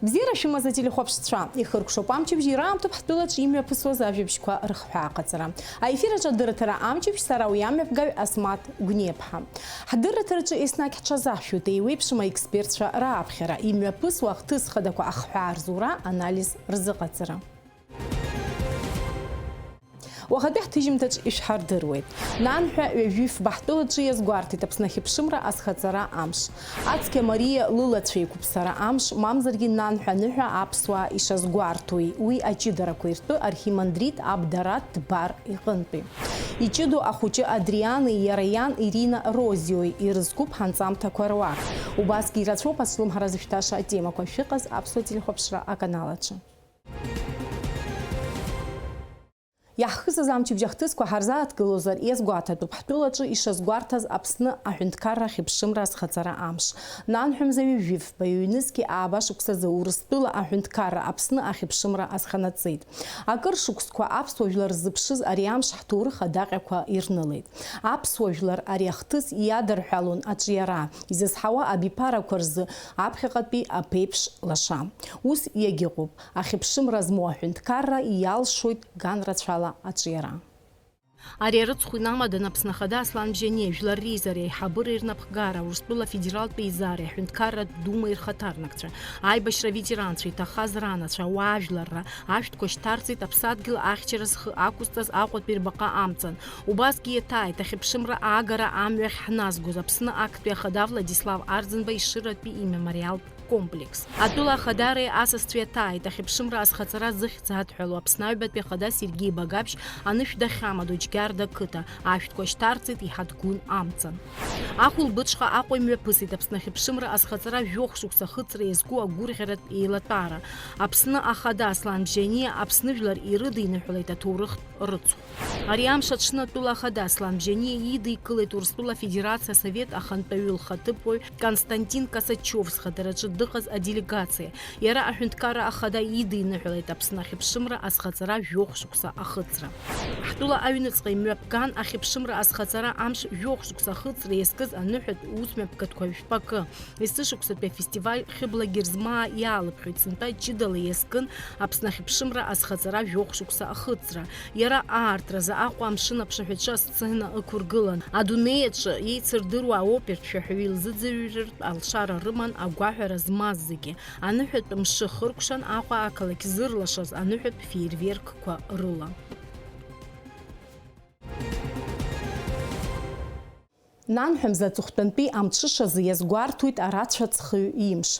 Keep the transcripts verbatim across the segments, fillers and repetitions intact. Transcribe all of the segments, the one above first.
Бзиара шәымаз, ателехәаԥшцәа! Ихыркәшоуп амчыбжь, ираамҭоуп ҳтәылаҿ имҩаԥысуаз ажәабжьқәа рыхҳәааҟаҵара. Аефир аҿы адырраҭара амчыбжь, сара уи амҩаԥгаҩ Асмаҭ Гәниаԥҳа. Ҳдырраҭараҿы еснагь ҳҽазаҳшәоит еиуеиԥшым аекспертцәа рааԥхьара, имҩаԥысуа ахҭыс хадақәа ахҳәаа рзура, анализ рзыҟаҵара. Уахатәи ҳҭыжьымҭаҿ ишәҳардыруеит. Нанҳәа ҩажәи фба ҳтәылаҿы иазгәарҭеит Аԥсны ахьыԥшымра азхаҵара амш. Ацқьа Мариа лылацәа еиқәыԥсара амш, мамзаргьы Нанҳәа аныҳәа аԥсуаа ишазгәарҭои, уи аҷыдарақәеи ртәы архимандрит Абдарат Дбар иҟынтәи. Иҷыдоу ахәыҷы Адриани иара иан Ирина Розиои ирызкуп ҳанҵамҭақәа руак. Убасгьы ирацәоуп ацәлымҳара зышәҭаша атемақәа шәыҟаз Аԥсуа телехәаԥшра аканал аҿы. Иаҳхысыз амчыбжь ахҭысқәа ҳарзааҭгылозар, иазгәаҭатәуп ҳтәылаҿы ишазгәарҭаз Аԥсны аҳәынҭқарра ахьыԥшымра азхаҵара амш. Нанҳәа мза ҩажәи фба ҩнызқьи ааба шықәсазы Урыстәыла аҳәынҭқарра Аԥсны ахьыԥшымра азханаҵеит. Акыр шықәсқәа аԥсуа жәлар ззыԥшыз ари амш ҳҭоурых адаҟьақәа ирнылеит. Аԥсуа жәлар ари ахҭыс иадырҳәалон аҿиара, изызҳауа абиԥарақәа рзы аԥхьаҟатәи аԥеиԥш лаша. Ус иагьыҟоуп. Ахьыԥшымра змоу аҳәынҭқарра иалшоит ганрацәала аҿиара. Ари арыцхә инамадан Аԥсны Ахада Аслан Бжьаниа, Жәлар реизара аиҳабыра ирнапхгара, Урыстәыла Афедералтә Еизареи Аҳәынҭқарратә Думеи рхаҭарнакцәа, аибашьра аветеранцәа, иҭахаз ранацәа, ауаажәларра, ашәҭқәа шьҭарҵеит, аԥсадгьыл ахьчара зхы ақәызҵаз Аҟәатәи рбаҟа амҵан. Убасгьы иаҭааит ахьыԥшымра аагара амҩахь ҳназгоз Аԥсны актәи ахада Владислав Арӡынба Ешыратәи имемориалтә комплекс. Атәыла ахадареи асасцәеи аҭааит ахьыԥшымра азхаҵара зыхьӡ адҳәалоу Аԥсны аҩбатәи ахада Сергеи Багаԥшь анышә дахьамадоу Џьгьарда ақыҭа, ашәҭқәа шьҭарҵеит иҳаҭгәын амҵан. Ахәылбыҽха Аҟәа имҩаԥысит Аԥсны ахьыԥшымра азхаҵара жәохә шықәса ахыҵра иазку агәырӷьаратә еилатәара. Аԥсны ахада Аслан Бжьаниа Аԥсны жәлар ирыдиныҳәалеит аҭоурыхтә рыцхә. Ари амш аҽны атәыла ахада Аслан Бжьаниа идикылеит Урыстәыла Афедерациа Асовет ахантәаҩы лхаҭыԥуаҩ Константин Косачев зхадараҿы дыҟаз аделегациа. Иара аҳәынҭқарра ахада идиныҳәалеит Аԥсны ахьыԥшымра азхаҵара жәохә шықәса ахыҵра. Ҳтәыла аҩныҵҟа имҩаԥган ахьыԥшымра азхаҵара амш жәохә шықәса ахыҵра иазкыз аныҳәатә усмҩаԥгатәқәа жәпакы. Есышықәсатәи афестиваль Хьыбла Герзмаа иаалыԥхьоит, сынтәа ҷыдала иазкын Аԥсны ахьыԥшымра азхаҵара жәохә шықәса ахыҵра. Иара аартразы Аҟәа амшын аԥшаҳәаҿы асцена ықәыргылан. Адунеи аҿы еицырдыруа аопертә шәаҳәаҩы илзыӡырҩрыртә алшара рыман агәаҳәара змаз зегьы. Аныҳәатә мшы хыркәшан Аҟәа ақалақь зырлашаз аныҳәатә феерверкқәа рыла. Нанҳәа мза аҵыхәтәантәи амҽышазы иазгәарҭоит арацәа ҵхыҩ имш.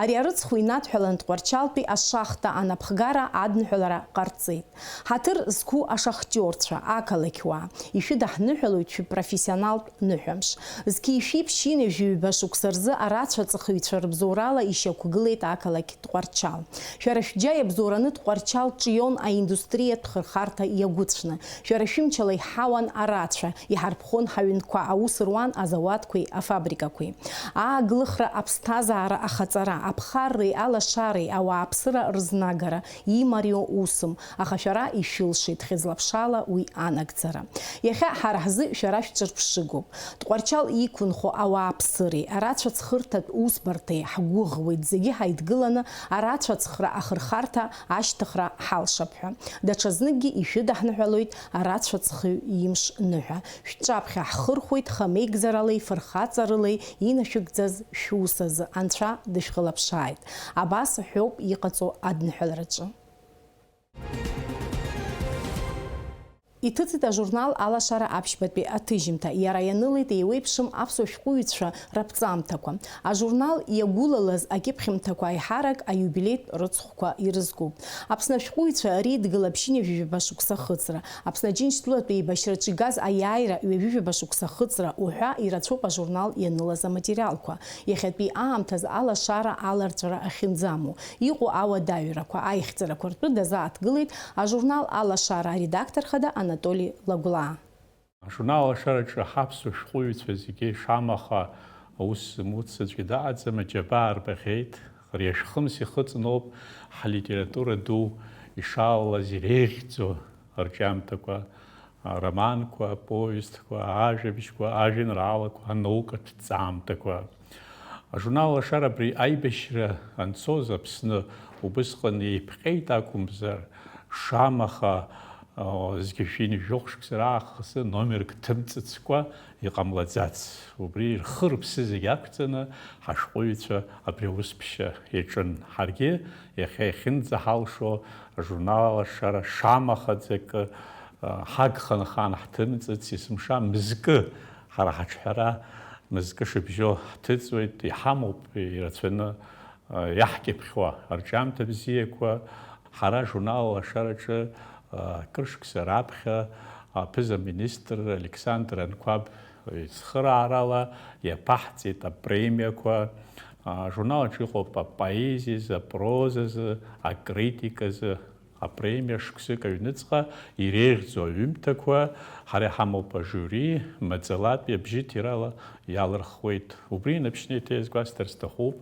Ари арыцхә инадҳәалан Тҟәарчалтәи ашахта анапхгара адныҳәалара ҟарҵеит. Ҳаҭыр зқәу ашахтиорцәа, ақалақьуаа, ишәыдаҳныҳәалоит шәыпрофессионалтә ныҳәамш. Зқьи шәи ԥшьынҩажәи ҩба шықәса рзы арацәа ҵхыҩцәа рыбзоурала ишьақәгылеит ақалақь Тҟәарчал. Шәара шәџьа иабзоураны Тҟәарчал ҿион аиндустриатә хырхарҭа иагәыцәны. Шәара шәымчала иҳауан арацәа, иҳарԥхон ҳаҩнқәа, аус руан азауадқәеи афабрикақәеи. Ааглыхра, аԥсҭазаара ахаҵара, аԥхарреи алашареи ауааԥсыра рызнагара имариоу усым, аха шәара ишәылшеит хьыӡла-ԥшала уи анагӡара. Иахьа ҳара ҳзы шәара шәҿырԥшыгоуп. Тҟәарчал иқәынхо ауааԥсыреи арацәа ҵхырҭатә усбарҭеи ҳгәыӷуеит зегьы ҳаидгыланы арацәа ҵхра ахырхарҭа ашьҭыхра ҳалшап ҳәа. Даҽазныкгьы ишәыдаҳныҳәалоит арацәа ҵхыҩ имш ныҳәа. Шәҿаԥхьа ҳхырхәоит хамеигӡаралеи фырхаҵарылеи инашәыгӡаз шәус азы Анцәа дышәхылаԥшааит. Абас ҳәоуп иҟаҵоу адныҳәалараҿы. Иҭыҵит ажурнал Алашара аԥшьбатәи аҭыжьымҭа. Иара ианылеит еиуеиԥшым аԥсуа шәҟәыҩҩцәа раԥҵамҭақәа. Ажурнал иагәылалаз акьыԥхьымҭақәа аиҳарак аиубилеитә рыцхәқәа ирызкуп. Аԥсны ашәҟәыҩҩцәа реидгыла ԥшьынҩажәи жәаба шықәса ахыҵра, Аԥсны Аџьынџьтәылатә еибашьраҿы игаз аиааира ҩажәи жәаба шықәса ахыҵра уҳәа ирацәоуп ажурнал ианылаз аматериалқәа. Иахьатәи аамҭазы алашара аларҵәара ахьынӡамоу, иҟоу ауадаҩрақәа, аихьӡарақәа ртәы дазааҭгылеит ажурнал Алашара аредактор хада Анатоли Лагәлаа. Ажурнал Алашараҿы ҳаԥсуа шәҟәыҩҩцәа зегьы шамаха аус змоуц аӡәгьы дыҟаӡам, аџьабаа рбахьеит. Ари ашәхымс ихыҵноуп ҳлитература ду ишалалаз иреиӷьӡоу рҿиамҭақәа, ароманқәа, аповестқәа, ажәабжьқәа, ажәеинраалақәа, анаукатә ҭҵаамҭақәа. Ажурнал Лашара абри аибашьра анцоз Аԥсны убысҟан еиԥҟьеит акәымзар, шамаха, а, зқьи жәшәи ҩынҩажәи жәохә шықәса раахыс номерк ҭымҵыцкәа иҟамлаӡац. Убри рхы-рыԥсы зегь ақәҵаны ҳашәҟәыҩҩцәа абри аусԥшьа иаҿын. Ҳаргьы иахьа иахьынӡаҳалшо ажурнал Лашара шамахаӡакы, а, ҳагханы ахаан ҳҭымҵыц, есымша мызкы ҳара ҳаҿҳәара мызкы шыбжьоу ҳҭыҵуеит, иҳамоуп ирацәаны, а, иаҳкьыԥхьуа арҿиамҭа бзиақәа. Ҳара ажурнал Лашараҿы, а, кыр шықәса раԥхьа аԥыза-министр Александр Анқәаб ицхыраарала иаԥаҳҵеит апремиақәа. А, ажурнал аҿы иҟоуп апоезиазы, апрозазы, акритиказы, апремиа шықәсык аҩныҵҟа иреиӷьӡоу аҩымҭақәа ҳара иҳамоуп ажиури, маӡалатәи абжьы ҭирала иалырхуеит. Убри инаԥшьны еиҭа иазгәасҭар сҭахуп,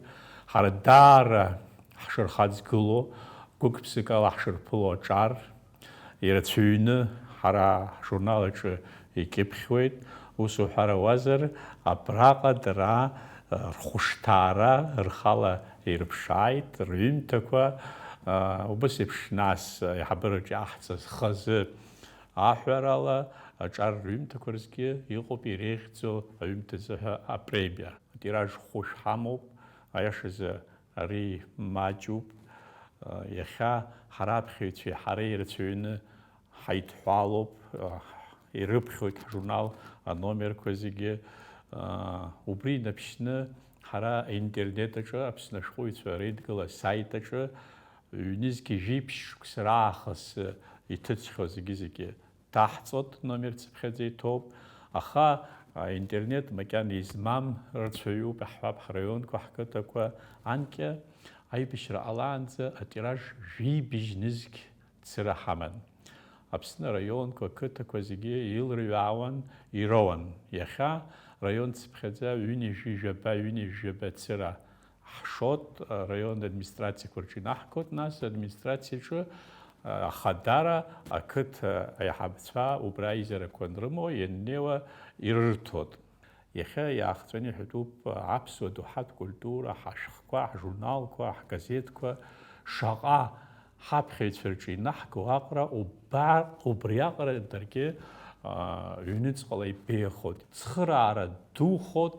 ҳара даара ҳшырхаҵгыло, гәык-ԥсыкала ҳшырԥыло аҿар, ирацәаҩны ҳара ҳжурнал аҿы икьыԥхьуеит, ус уҳәар ауазар, абраҟа дара, а, рхәышҭаара рхала ирыԥшааит, рҩымҭақәа, а, убас еиԥш нас аиҳабыраҿы иаҳҵаз хазы аҳәарала, аҿар рҩымҭақәа рзгьы иҟоуп иреиӷьӡоу аҩымҭазы ҳәа апремиа. Атираж хәышә ҳамоуп, аиашазы, ари маҷуп. Иахьа ҳара аԥхьаҩцәеи ҳареи ирацәаҩны ҳаидҳәалоуп, ирыԥхьоит ҳжурнал аномерқәа зегьы. Убри инаԥшьны ҳара аинтернет аҿы, Аԥсны ашәҟәыҩҩцәа реидгыла асаит аҿы, ҩнызқьи жәиԥшь шықәса раахыс иҭыҵхьоу зегьы-зегьы даҳҵоит, номер цыԥхьаӡа иҭоуп, аха, а, интернет макьана измам рацәаҩуп, иаҳҳәап, ҳраионқәа, ҳқыҭақәа, анкьа аибашьра ҟалаанӡа атираж жәибжь нызқь цыра ҳаман. Аԥсны араионқәа, ақыҭақәа зегьы еилырҩаауан, ироуан. Иахьа раион цыԥхьаӡа ҩынҩажәи жәаба, ҩынҩажәи жәаба цыра ҳшот, араион администрациақәа рҿы инаҳгоит, нас администрациаҿы, а, ахадара, ақыҭа аиҳабацәа убра аизарақәа анрымоу ианнеиуа ирырҭоит. Иахьа иаахҵәаны иҳәатәуп аԥсуа доуҳатә культура, ҳашәҟәқәа, ҳжурналқәа, ҳгазеҭқәа шаҟа ҳаԥхьаҩцәа рҿы инаҳго аҟара, убар-, убри аҟара даргьы, а, ҩныҵҟала ибеиахоит. Цхыраара духоит,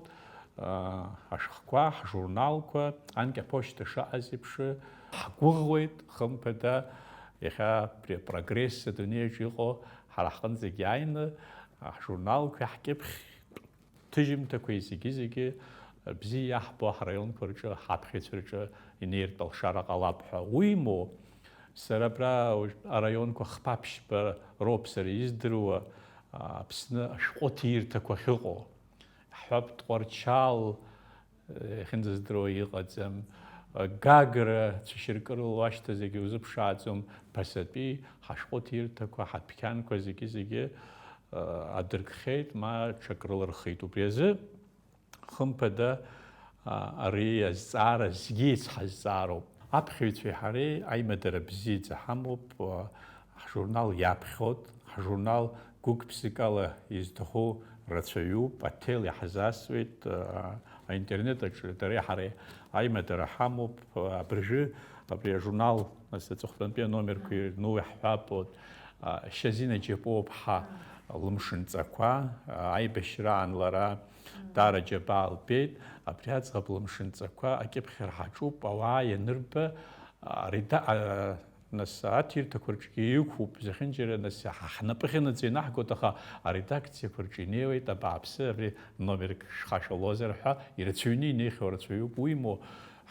а, ҳашәҟәқәа, ҳжурналқәа, анкьа аԥошьҭа шаҟаз еиԥш, ҳгәыӷуеит, хымԥада, иахьа абри апрогресс адунеиаҿ иҟоу ҳара ҳҟынӡагь иааины, ҳжурналқәеи ҳкьыԥхьтә ҭыжьымҭақәеи зегьы-зегьы бзиа иаҳбо ҳраионқәа рҿы, ҳаԥхьаҩцәа рҿы инеиртә алшара ҟалап ҳәа. Уимоу, сара абра уажә араионқәа хԥа-ԥшьба роуп сара издыруа, а, Аԥсны ашәҟәы ҭиирҭақәа ахьыҟоу. Ҳҳәап, Тҟәарчал, э, иахьынӡаздыруа иҟаӡам. Гагра, Цәашьыркыра луашьҭа зегьы узыԥшааӡом, ԥасатәи ҳашәҟәы ҭирҭақәа, ҳадәқьанқәа зегьы-зегьы, э, адыркхьеит, ма ҽак рылырхит. Убри азы, хымԥада, а, ари азҵаара зегьы еицҳазҵаароуп. Аԥхьаҩцәеи ҳареи аимадара бзиаӡа ҳамоуп, а, ҳжурнал иаԥхьоит, ҳжурнал гәык-ԥсыкала изҭаху рацәаҩуп, аҭел иаҳзасуеит, а, аинтернет аҿы дареи ҳареи аимадара ҳамоуп, а, абыржәы абри ажурнал, нас аҵыхәтәантәи аномерқәа ирну иаҳҳәап, вот, а, Шьазина Џьапуаԥҳа лымшынҵақәа, а, аибашьраан лара даара џьабаа лбеит, абри аӡӷаб лымшынҵақәа акьыԥхьра ҳаҿуп, ауаа ианырба, а, реда-, а, Нас аҭирҭақәа рҿгьы иқәуп, зехьынџьара, нас, ҳа ҳнапы ахьынаӡо ианаҳгоит, аха аредакциақәа рҿы инеиуеит, абааԥсы, абри номерк шәхашәалозар ҳәа, ирацәаҩны инеихьоу рацәаҩуп, уимоу,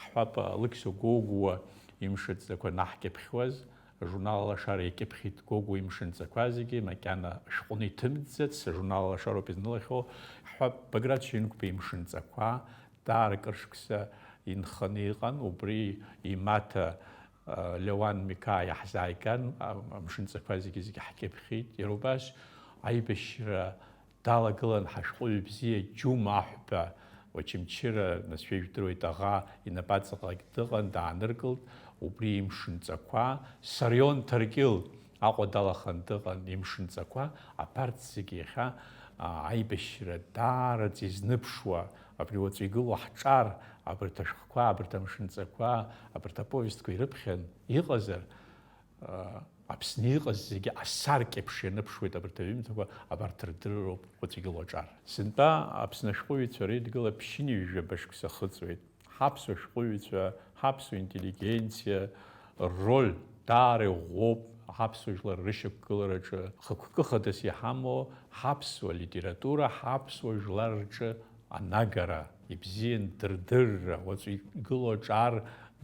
ҳҳәап, Алықьса Гогәуа имшынҵақәа наҳкьыԥхьуаз, ажурнал Алашара иакьыԥхьит Гогәуа имшынҵақәа зегьы, макьана шәҟәны иҭымҵӡац, ажурнал Алашароуп изнылахьоу, ҳҳәап, Баграт Шьынқәба имшынҵақәа, даара кыр шықәса инханы иҟан, убри имаҭа, а, Леуан Миқаа иаҳзааиган, а, амшынҵақәа зегьы-зегьы ҳкьыԥхьит. Иара убас аибашьра далагылан ҳашәҟәыҩҩы бзиа Џьума Аҳәба, Очамчыра, нас шәа ижәдыруеит, аӷа инапаҵаҟагь дыҟан, дааныркылт, убри имшынҵақәа, Сарион Ҭаркьыл, Аҟәа далахан дыҟан, имшынҵақәа, абарҭ зегьы иахьа, а, аибашьра даараӡа изныԥшуа, абри уаҵәы игылоу ҳҿар, Абарҭ ашәҟәқәа, абарҭ амшынҵақәа, абарҭ аповестқәа ирыԥхьан иҟазар, Аԥсны иҟаз зегьы асаркьеиԥш ианыԥшуеит абарҭ аҩымҭақәа, абарҭ рдырроуп хәыцәгьы лоҿар. Сынтәа Аԥсны ашәҟәыҩҩцәа реидгыла ԥшьынҩажәаба шықәса ахыҵуеит. Ҳаԥсуа шәҟәыҩҩцәа, ҳаԥсуа интеллигенциа рроль даара иӷәӷәоуп ҳаԥсуа жәлар рышьақәгылараҿы. Хықәкы хадас иҳамоу ҳаԥсуа литература, ҳаԥсуа жәлар рҿы анагара, ибзиан дырдырра, уаҵәы игылоу аҿар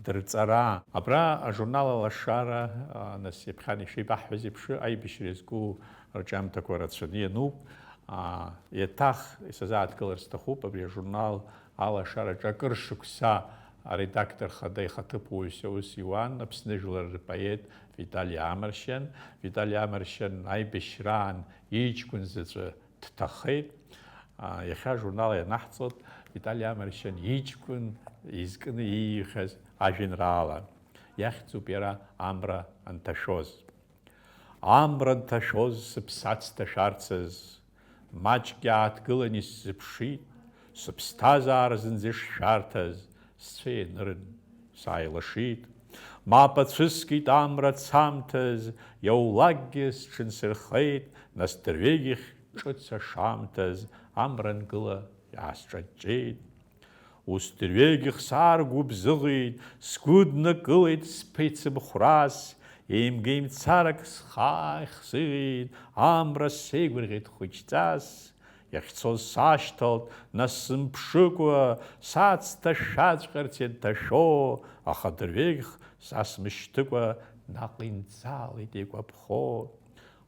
дырҵара. Абра ажурнал Алашара, а, нас иаԥхьан ишеибаҳҳәаз еиԥш, аибашьра иазку рҿиамҭақәа рацәаны иануп. А, еиҭах исазааҭгылар сҭахуп, абри ажурнал Алашараҿы акыр шықәса аредактор хада ихаҭыԥуаҩс аус иуан Аԥсны жәлар рпоет Витали Амаршьан. Витали Амаршьан аибашьраан иҷкәын заҵәы дҭахеит. А, иахьа ажурнал ианаҳҵоит, Витали Амаршьан иҷкәын изкны ииҩхьаз ажәеинраала. Иахьӡуп иара Амра анҭашәоз. Амра анҭашәоз сыԥсац ҭашәарцаз, маҷк иааҭгылан исзыԥшит, сыԥсҭазаара зынӡа ишшәарҭаз, сцәа ианырын, сааилашит. Мап ацәыскит амра цамҭаз, иаулакгьы сҽынсырхеит, нас дырҩегьых ҿыц ашамҭаз амра ангыла иаасҿаҷҷеит. Ус дырҩегьых сааргәыбзыӷит, сгәыднакылеит сԥеицымхәрас, еимга-еимцарак схы аахсыӷьит, амра сеигәырӷьеит хәыҷҵас. Иахьцоз сашьҭалт, нас сымԥшыкәа, сацҭашәаҵәҟьарц ианҭашәо, аха дырҩегьх са смышьҭыкәа наҟ инӡаалеит еикәаԥхо.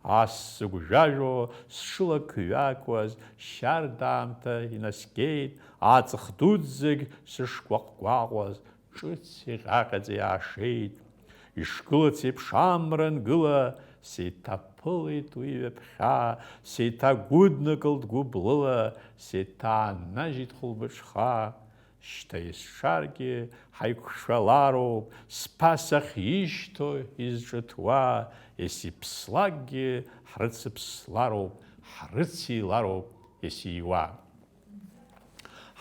Ас сыгәжәажәо сшылақҩақәаз шьарда аамҭа инаскьеит, аҵх дуӡӡагь сышгәаҟ-гәаҟуаз ҿыц иҟьаҟьаӡа иаашеит. Ишгылац еиԥш амра ангыла, сеиҭаԥылеит уи ҩаԥхьа, сеиҭагәыднакылт гәыблыла, сеиҭааннажьит хәылбыҽха. Шьҭа исшаргьы ҳаиқәшәалароуп, сԥа сахьишьҭоу изҿыҭуа, есиԥслакгьы ҳрыцыԥслароуп, ҳрыцеилароуп есиуа.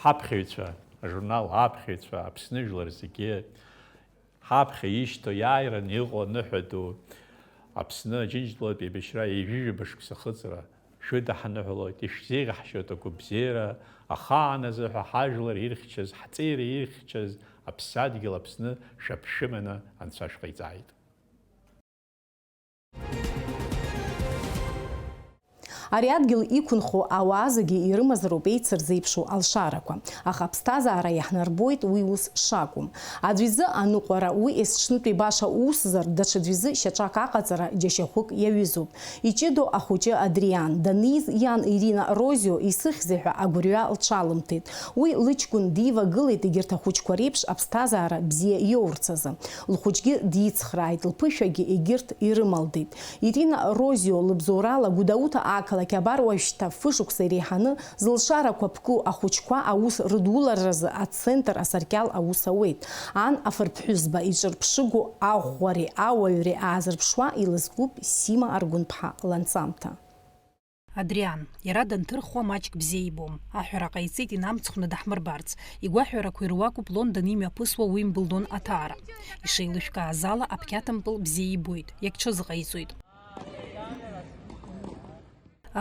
Ҳаԥхьаҩцәа, ажурнал аԥхьаҩцәа, Аԥсны жәлар зегьы, ҳаԥхьа ишьҭоу иааираны иҟоу аныҳәа ду, Аԥсны Аџьынџьтәылатә еибашьра ҩажәижәаба шықәса ахыҵра, шәыда ҳаныҳәалоит, ишәзеиӷьаҳшьоит агәабзиара, ахаан азыҳәа ҳажәлар ирхьчаз, ҳҵеира ирхьчаз Аԥсадгьыл Аԥсны шәаԥшәыманы Анцәа шәҟаиҵааит. Ари адгьыл иқәынхо ауаа зегьы ирымазароуп еицырзеиԥшу алшарақәа, аха аԥсҭазаара иаҳнарбоит уи ус шакәым. Аӡәы изы аныҟәара, уи есҽнытәи баша усзар, даҽаӡәы изы шьаҿак аҟаҵара џьашьахәык иаҩызоуп. Иҷыдоу ахәыҷы Адриан, даниз иан Ирина Розио исыхьзеи ҳәа агәырҩа лҽалымҭеит. Уи лыҷкәын дивагылеит егьырҭ ахәыҷқәа реиԥш аԥсҭазаара бзиа иоурц азы. Лхәыҷгьы дицхрааит, лԥышәагьы егьырҭ ирымалдеит. Ирина Розио лыбзоурала Гәдоуҭа ақалақь абар уажәшьҭа фышықәса иреиҳаны зылшарақәа ԥку ахәыҷқәа аус рыдуларазы ацентр асаркьал аус ауеит. Ан афырԥҳәызба иҿырԥшыгоу аӷәӷәареи ауаҩреи аазырԥшуа илызкуп Сима Аргәынԥҳа ланҵамҭа. Адриан, иара данҭырхуа маҷк бзиа ибом. Аҳәара ҟаиҵеит инамцхәны даҳмырбарц. Игәаҳәарақәа ируакуп Лондон имҩаԥысуа Уимблдон аҭаара. Ишеилышәкааз ала, аԥқьаҭмпыл бзиа ибоит, иагьҽазыҟаиҵоит.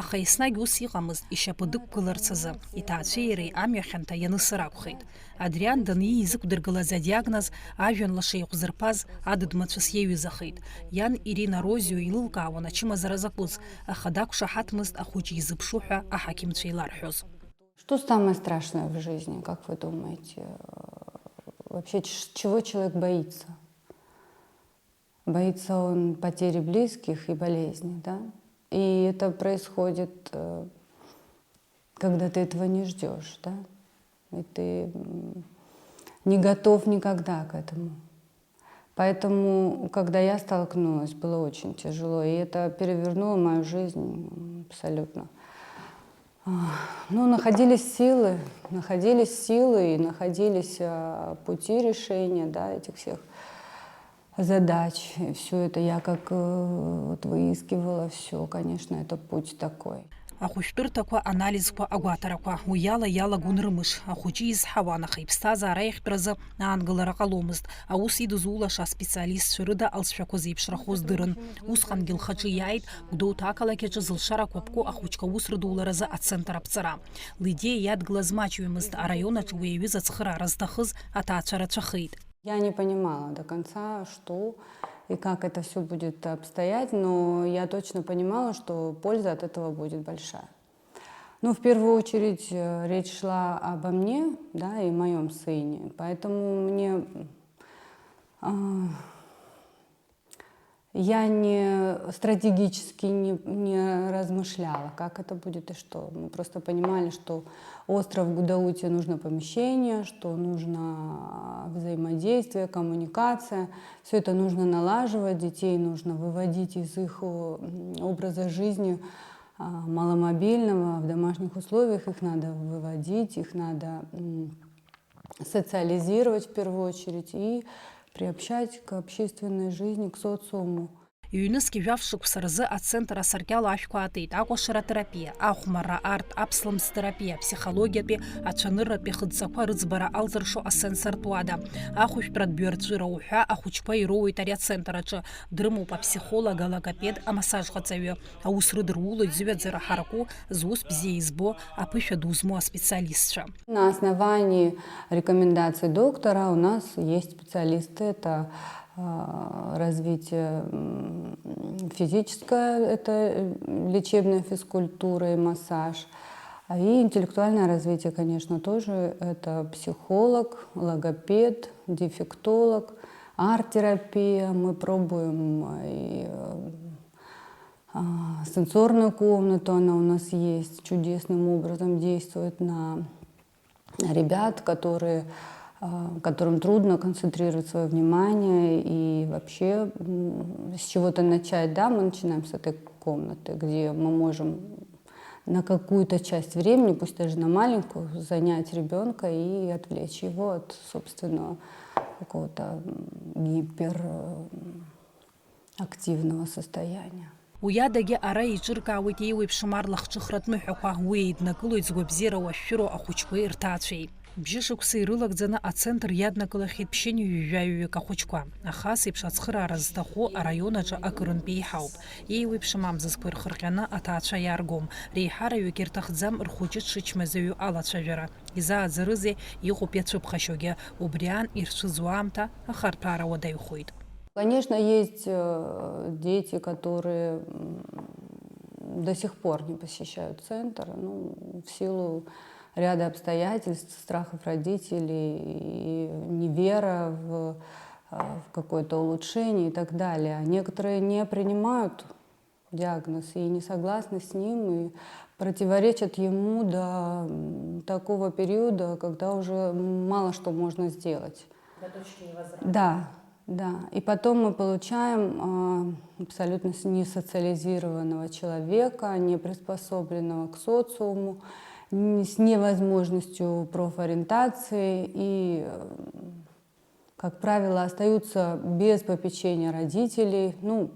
Аха еснагь ус иҟамызт, ишьапы дықәгыларц азы, иҭаацәеи иареи амҩа хьанҭа ианысыр акәхеит. Адриан данииз изықәдыргылаз адиагноз, ажәҩан лаша иҟәзырԥаз, адыд-мацәыс иаҩызахеит. Иан Ирина Розио илылкаауан ачымазара закәыз, аха дақәшаҳаҭмызт ахәыҷ изыԥшу ҳәа аҳақьымцәа иларҳәоз. Что самое страшное в жизни, как вы думаете? Вообще, ч-, чего человек боится? Боится он потери близких и болезни, да? И это происходит, э, когда ты этого не ждёшь, да? И ты, м, не готов никогда к этому. Поэтому, когда я столкнулась, было очень тяжело, и это перевернуло мою жизнь, м, абсолютно. А, ну, находились силы, находились силы и находились, а, пути решения, да, этих всех задач. И всё это я как, э, вот выискивала всё, конечно, это путь такой. Ахәышәтәырҭақәа, анализқәа, агәаҭарақәа, уи ала иалагон рымш. Ахәыҷы изҳауан, аха иԥсҭазаара аиӷьтәразы аангылара ҟаломызт. Аус идызулаша аспециалистцәа рыда алҵшәақәа зеиԥшрахоз дырын. Усҟангьы лхаҿы иааит Гәдоуҭа ақалақь аҿы зылшарақәа ԥку ахәыҷқәа аус рыдуларазы ацентр аԥҵара. Лидиа иадгылаз маҷҩымызт, араион аҿы уи аҩыза ацхыраара зҭахыз аҭаацәа рацәахеит. Я не понимала до конца, что и как это всё будет обстоять, но я точно понимала, что польза от этого будет большая. Ну, в первую очередь, э, речь шла обо мне, да, и моём сыне. Поэтому мне, а, я не стратегически не, не размышляла, как это будет и что. Мы просто понимали, что остров Гудауте нужно помещение, что нужно взаимодействие, коммуникация. Всё это нужно налаживать, детей нужно выводить из их, м, образа жизни, а, маломобильного, в домашних условиях. Их надо выводить, их надо, м, социализировать в первую очередь и приобщать к общественной жизни, к социуму. Ҩнызқь жәаф шықәса рзы ацентр асаркьал ашәқәа аатит, акәашара терапиа, ахәмарра, арт, аԥслымӡ терапиа, аԥсихологиатәи, ацәанырратәи хыдҵақәа рыӡбара алзыршо асенсортә уада, ахәышәтәратә бҩарҵәыра уҳәа ахәыҷқәа ироуеит ари ацентр аҿы, дрымоуп аԥсихолог, алогопед, амассажҟаҵаҩы. Аус рыдырулоит зҩаӡара ҳараку, зус бзиа избо, аԥышәа ду змоу аспециалистцәа. На основании рекомендаций доктора у нас есть специалисты. Это, а, развитие, м, физическое, это, э, лечебная физкультура и массаж. А и интеллектуальное развитие, конечно, тоже. Это психолог, логопед, дефектолог, арт-терапия. Мы пробуем и, э, а, сенсорную комнату, она у нас есть, чудесным образом действует на ребят, которые, а, которым трудно концентрировать своё внимание и вообще, м, с чего-то начать. Да, мы начинаем с этой комнаты, где мы можем на какую-то часть времени, пусть даже на маленькую, занять ребёнка и отвлечь его от собственного какого-то, м, гипер, м, активного состояния. Уи адагьы ара еиҿыркаауеит еиуеиԥшым арлахҿыхратә ныҳәақәа, уи еиднакылоит згәабзиара уашәшәыроу ахәыҷқәеи рҭаацәеи. Бжьышықәса ирылагӡаны ацентр иаднакылахьеит ԥшьынҩажәаҩык ахәыҷқәа. Аха ас еиԥш ацхыраара зҭаху араион аҿы акырынтә еиҳауп. Еиуеиԥшым амзызқәа ирхырҟьаны аҭаацәа иааргом. Реиҳараҩык ирҭахӡам рхәыҷы дшычмазаҩу алацәажәара. Изааӡарызеи, иҟоуп иацәыԥхашьогьы, убри аан ирцәыӡуа аамҭа ахарҭәаара уадаҩхоит. Конечно, есть, э, дети, которые, м, до сих пор не посещают центр, ну, в силу ряда обстоятельств, страхов родителей и невера в, э, в какое-то улучшение и так далее. А некоторые не принимают диагноз и не согласны с ним, и противоречат ему до, м, такого периода, когда уже мало что можно сделать. До точки невозврата. Да, да. И потом мы получаем, а, абсолютно с-, несоциализированного человека, неприспособленного к социуму, н-, с невозможностью профориентации и, э, как правило, остаются без попечения родителей, ну,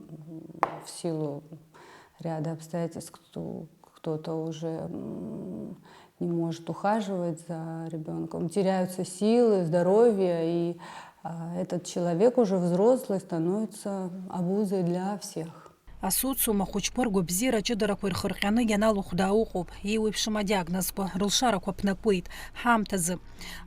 в силу ряда обстоятельств, кто, кто-то уже, м, не может ухаживать за ребёнком, теряются силы, здоровье, и, а, этот человек уже взрослый становится обузой для всех. Асоциум ахәыҷқәа ргәабзиара аҷыдарақәа ирхырҟьаны ианалухәда уҟоуп, еиуеиԥшым адиагнозқәа, рылшарақәа ԥнакуеит, ҳаамҭазы.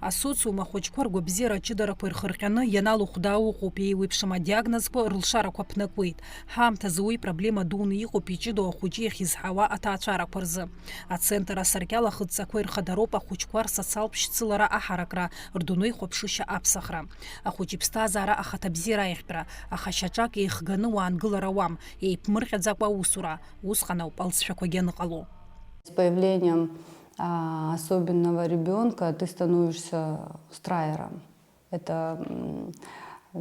Асоциум ахәыҷқәа ргәабзиара аҷыдарақәа ирхырҟьаны ианалухәда уҟоуп, еиуеиԥшым адиагнозқәа, рылшарақәа ԥнакуеит, ҳаамҭазы уи проблема дуны иҟоуп иҷыдоу ахәыҷы иахьизҳауа аҭаацәарақәа рзы. Ацентр асаркьал ахыдҵақәа ирхадароуп ахәыҷқәа рсоциалтә шьцылара аҳаракра, рдунеихәаԥшышьа аԥсахра. Ахәыҷ иԥсҭазаара ахаҭабзиара аиӷьтәра, аха шьаҿак еихганы уаангылар ауам, еиԥмырҟьаӡакәа аусура, усҟан ауп алҵшәақәагьы аныҟало. С появлением, а, особенного ребёнка ты становишься страйером. Это, м,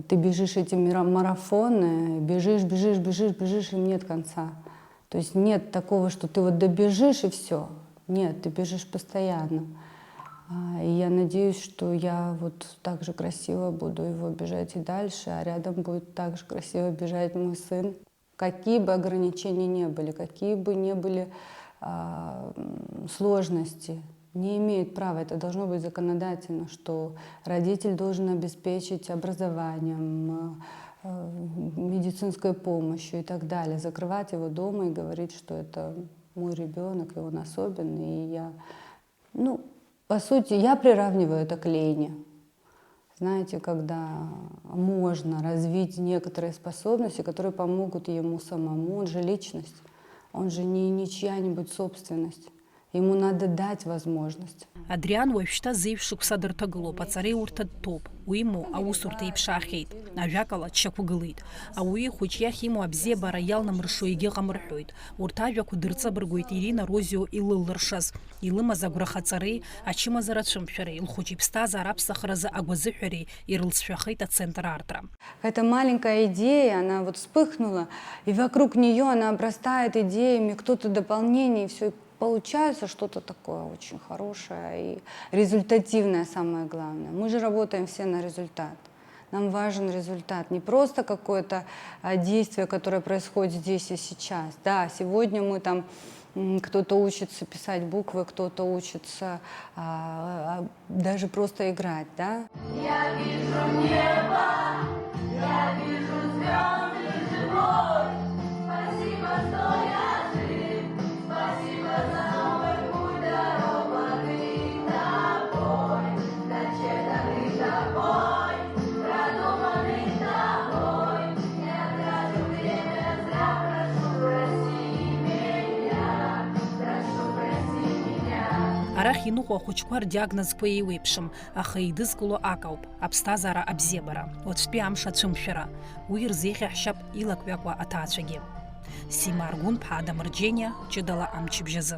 ты бежишь эти мира-, марафоны, бежишь, бежишь, бежишь, бежишь, им нет конца. То есть нет такого, что ты вот добежишь и всё. Нет, ты бежишь постоянно. А, и я надеюсь, что я вот так же красиво буду его бежать и дальше, а рядом будет так же красиво бежать мой сын. Какие бы ограничения не были, какие бы не были, а, м, сложности. Не имеет права, это должно быть законодательно, что родитель должен обеспечить образованием, э, медицинской помощью и так далее. Закрывать его дома и говорить, что это мой ребенок, и он особенный, и я... Ну, по сути, я приравниваю это к лени. Знаете, когда можно развить некоторые способности, которые помогут ему самому, он же личность, он же не, не чья-нибудь собственность. Ему надо дать возможность. Адриан уажәшьҭа зеижә шықәса дырҭагылоуп, аҵареиурҭа дҭоуп, уимоу, аусурҭа иԥшаахьеит. Ажәакала, дшьақәгылеит. Ауаҩы ихәыҷ иахь имоу абзиабара иалнамыршо егьыҟам рҳәоит. Урҭ ажәақәа дырҵабыргуеит Ирина Розио илылыршаз. Илымаз агәрахаҵареи, ачымазара ацәымшәареи, лхәыҷы иԥсҭазаара аԥсахразы агәазыҳәареи ирылҵшәахеит ацентр аартра. Какая-то маленькая идея, она вот вспыхнула, и вокруг неё она обрастает идеями, кто-то дополнение, и всё, и получается что-то такое очень хорошее и результативное, самое главное. Мы же работаем все на результат. Нам важен результат. Не просто какое-то, а, действие, которое происходит здесь и сейчас. Да, сегодня мы там, м, кто-то учится писать буквы, кто-то учится, а, а, даже просто играть, да? Я вижу небо, я вижу звёзды живой. Спасибо, что я жив, спасибо за мой путь, дарованный тобой, прочитанный тобой, продуманный тобой. Я трачу время зря, прошу, прости меня, прошу, прости меня. Арахь иныҟәо ахәыҷқәа рдиагнозқәа еиуеиԥшым, аха еидызкыло акауп, аԥсҭазаара абзиабара, уаҵәтәи амш ацәымшәара. Уи ирзеиӷьаҳшьап илак-ҩакуа аҭаацәагьы. Сима Аргәынԥҳа, Адам Рџьениа, ҷыдала амчыбжьазы.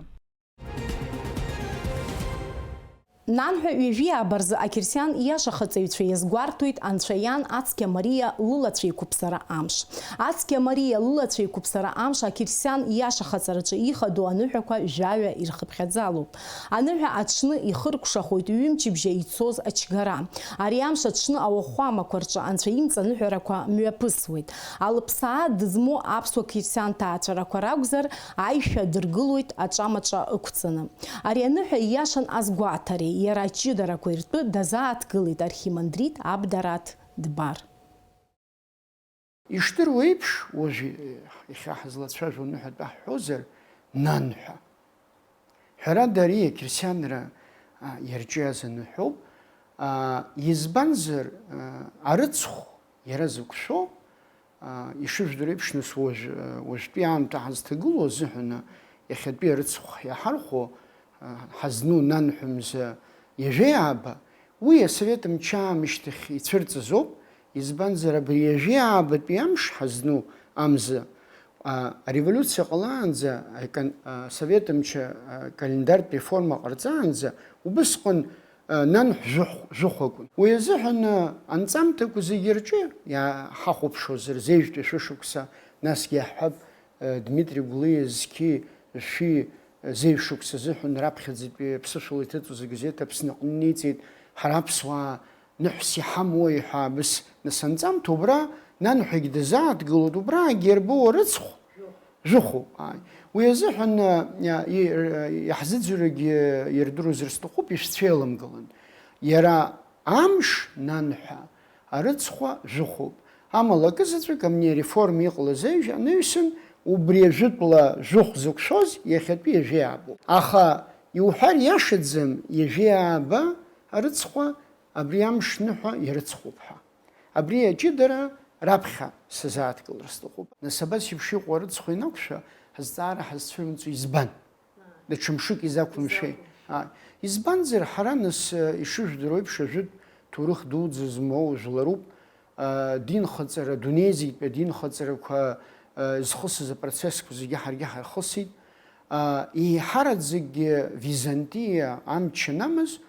Нанҳәа ҩажәи ааба рзы ақьырсиан иашахаҵаҩцәа иазгәарҭоит Анцәа иан ацқьа Мариа лылацәеиқәыԥсара амш. Ацқьа Мариа лылацәеиқәыԥсара амш ақьырсиан иашахаҵараҿы ихадоу аныҳәақәа жәаҩа ирхыԥхьаӡалоуп. Аныҳәа аҽны ихыркәшахоит ҩымчыбжьа ицоз ачгара. Ари амш аҽны ауахәамақәа рҿы Анцәа имҵаныҳәарақәа мҩаԥысуеит. Алыԥсаа дызмоу аԥсуа қьырсиан ҭаацәарақәа ракәзар, аишәа дыргылоит аҿамаҿа ықәҵаны. Ари аныҳәа ииашан азгәаҭареи иара аҷыдарақәеи ртәы дазааҭгылеит архимандрит Абдараҭ Дбар. Ишдыру еиԥш, уажә иахьа ҳазлацәажәо аныҳәатә аҳҳәозар, нанҳәа. Ҳәарада, ари ақьырсианра, а, иарҿиаз аныҳәоуп. А, избанзар, а, арыцхә иара зықәшәо, а, ишыжәдыруа еиԥш, нас уажә, а, уажәтәи аамҭа ҳазҭагылоу азыҳәан, а, иахьатәи арыцхә иаҳархәо, а, ҳазну нанҳәа мза ҩажәи ааба, уи асовет мчы аамышьҭахь ицәырҵыз ауп, избанзар, абри ҩажәи аабатәи амш ҳазну амза, а, ареволиуциа ҟалаанӡа, акан-, а, асовет мчы, а, календартә реформа ҟарҵаанӡа, убысҟан, а, нанҳә жәохә-, жәохә акәын. Уи азыҳәан, а, анҵамҭақәа зегьы рҿы иа-, ҳахәаԥшуазар, зежәтәи шәышықәса, насгьы иаҳҳәап, Дмитри Гәлиа зқьи жәшәи зеижә шықәса азыҳәан раԥхьаӡатәи аԥсышәала иҭыҵуаз агазеҭ Аԥсны аҟны иниҵеит, ҳара аԥсуаа ныҳәс иҳамои ҳәа абыс. Нас анҵамҭа убра нанҳәагь дазааҭгылоит, убраагьы иарбоу арыцхә жәохәуп, ааи. Уи азыҳәан, а, и-, а, иаҳзыӡырҩрагьы ирдыруазар сҭахуп, ишәцәеиламгалан. Иара амш нанҳәа, арыцхәа жәохәуп. Амала акызаҵәык амни ареформа иҟалаз аҩ-, анаҩсан, убри ажәытәла жәохә зықәшәоз иахьатәи ҩажәи аабоуп. Аха иуҳәар иашаӡам, ҩажәи ааба арыцхәа абри амш ныҳәа иарыцхәуп ҳәа. Абри аҷыдара раԥхьа сазааҭгылар сҭахуп. Нас абас еиԥш иҟоу арыцхә ианақәшәа, ҳазҵаара ҳазцәырымҵуа избан? Даҽа мшык изақәымшәеи? Ааи. Избанзар, ҳара нас, э, ишыжәдыруа еиԥш, ажәытә ҭоурых дуӡӡа змоу жәларуп, э, динхаҵара, дунеизегьтәи адинхаҵарақәа, э, зхысыз апроцессқәа зегьы ҳаргьы ҳархысит. Э, еиҳараӡакгьы Византиа амч анамаз,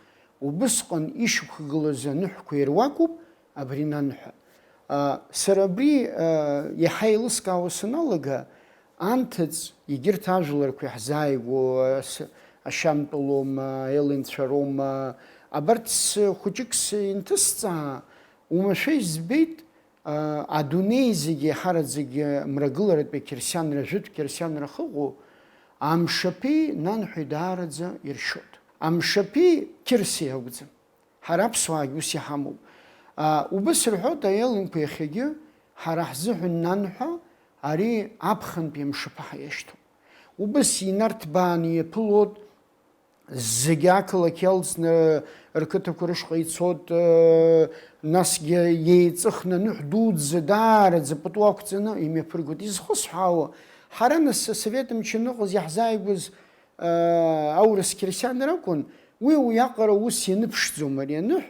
убысҟан ишьақәгылаз аныҳәқәа ируакуп, абри нанҳәа. А, сара абри, а, иаҳа еилыскаауа саналага, анҭыҵ егьырҭ ажәларқәа иаҳзааигәоу, а, с-, ашьамтәалоума, аелинцәароума, абарҭ с-, хәыҷык синҭысҵаа, уамашәа избеит, а, адунеи зегьы еиҳараӡакгьы мрагыларатәи ақьырсианра, жәытә қьырсианра ахьыҟоу, Амшаԥи нанҳәеи даараӡа иршьоит. Амшаԥи қьырсеи акәӡам. Ҳара аԥсуаагьы ус иҳамоуп. А, убыс рҳәоит аеллинқәа иахьагьы, ҳара ҳзыҳәан нанҳәа ари аԥхынтәи амшаԥы ҳаиашьҭуп. Убыс инарҭбааны иаԥылоит, зегьы ақалақь иалҵны рқыҭақәа рышҟа ицоит, э, насгьы еиҵыхны аныҳә дуӡӡа даараӡа пату ақәҵаны имҩаԥыргоит. Изхысҳәаауа, ҳара нас асовет мчы аныҟаз иаҳзааигәаз, э, аурыс қьырсианра акәын, уи уиаҟара ус ианыԥшӡом ари аныҳә,